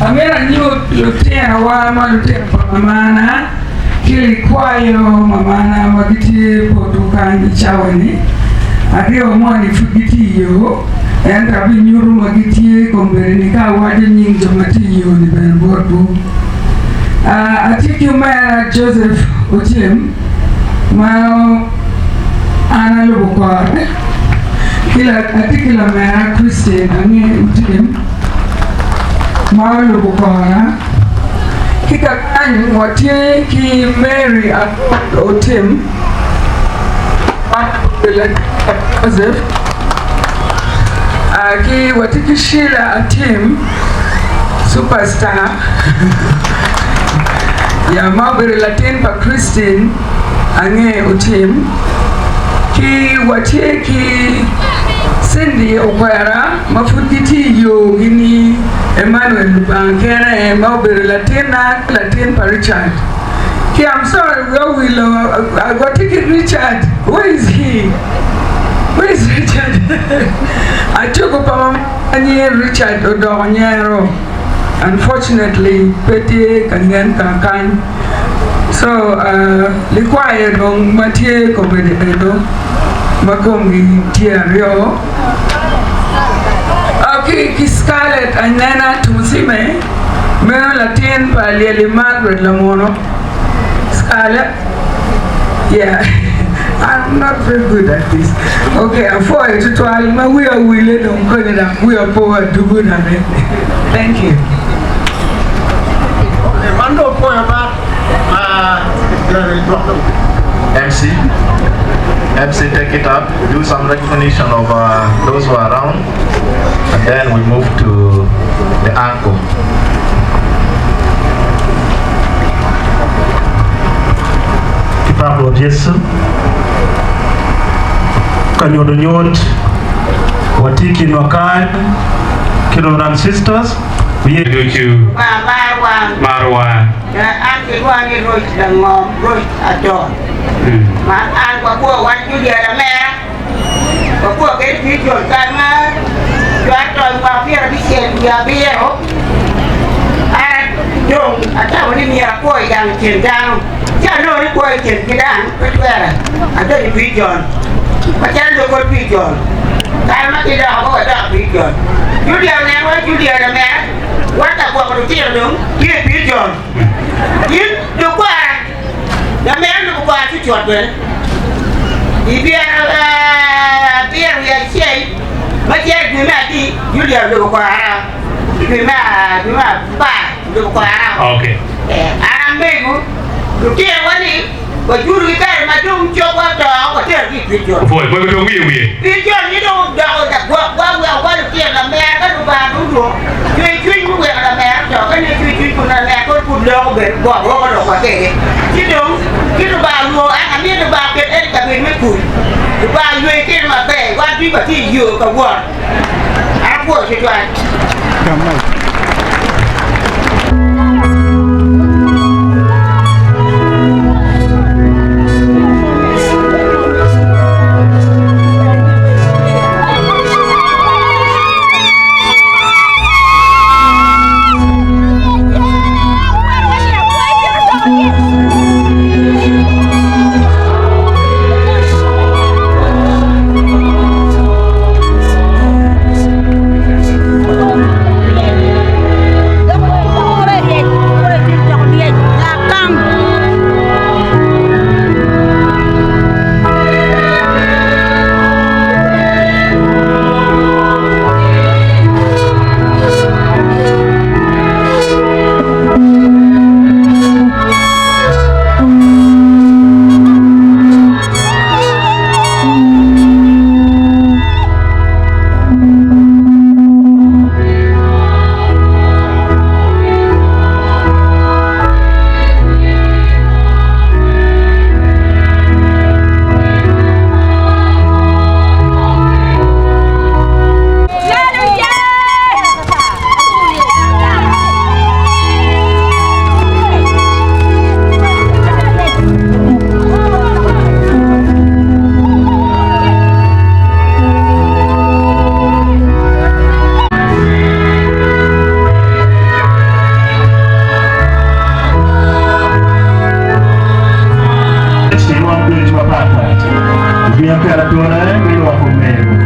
Amito anyut lutinowa ma lutino pa mamana ki likwayo mamana ma gitye botwu kany i cawa-ni. Aryo moni pud gitye i yo, ento abinyuto ma gitye kombeddi-ni ka awaco nying jo ma tye i yo-ni bene botwu. Atye ki omera Joseph Otyem ma an alubo kore, atye ki lamera Christine Ange Otyem ma olubo kora, ki kakany watye ki Mary Agot Otim ma obedo latin pa Joseph, ki watye ki Sheila Atim superstar ya ma obedo latin pa Christine Ange Otim, ki watye ki Cindy Okwera. ma pud gitye i yo gini Emmanuel Lubanga kene ma obedo latinna ki latin pa Richard ki I'm sorry wiya owilo watye ki Richard where is he where is Richard acuku pa mama nyinge Richard odoko nyero unfortunately pe tye ka nen kakany so likwaye dong ma tye kobedo eno ma komgi tye aryo. Ki Scarlett Anena Tumusime, meno latin pa Lyelli Margaret Lamono. Scarlett? Yeah, I'm not very good at this. Okay, apwoyo tutwal ma wiya owile dong koni dok wiya po adugu dok. Thank you. Okay, man dong opwoyo ba MC, MC take it up, do some recognition of uh, those who are around, and then we move to the uncle. Ki pak Rwot Yecu, ka nyuto nyut watye i kinwa kany ki Reverend Sisters, Wiye ducu Lubanga marowa. Marowa. An kilwonga ni Roc Langom, Roc Adon. Ma an wakwo wan Julia lamera. Wakwo kede ki jol kare ma jo atony mwaka pyerabicel wiye abiro. An dong atamo ni myero akwo i gang i kin dano. Ci anongo ni kwo i kin ki dano pe twere. Adonyo i prijon. Macalo lukol prijon. Kare ma gidoko ko wadok i prijon. Julia oneno wa Julia lamera. Wan ka gwoko lutino dong tye i prijon. In lukwara, lamera lubo kwara cucut bene. I pyerabiro wiye acel ma cito i dwe me abic, Julia olubo kwara. I dwe me apar olubo kwara. An amego lutinowa ni Waculo ki kare ma dong cogwa oto, waterogi i prison. Opwoyo, pwoyo dong wiye wiye. Prison ni dong odoko lagwokwa weko wa lutino lamera ka Lubanga dong olwongo cwer cwiny muweko lamera oto ka ne cwer cwiny kun lamera kono pud loko bene gwok woko lokwa kwede ci dong ci Lubanga olwongo en amito Lubanga oket en i kabedo me kuc Lubanga oywe kene maber wan ducu watye i yo ka wot an apwoyo tutwal. Oketo ature me lwoko omego.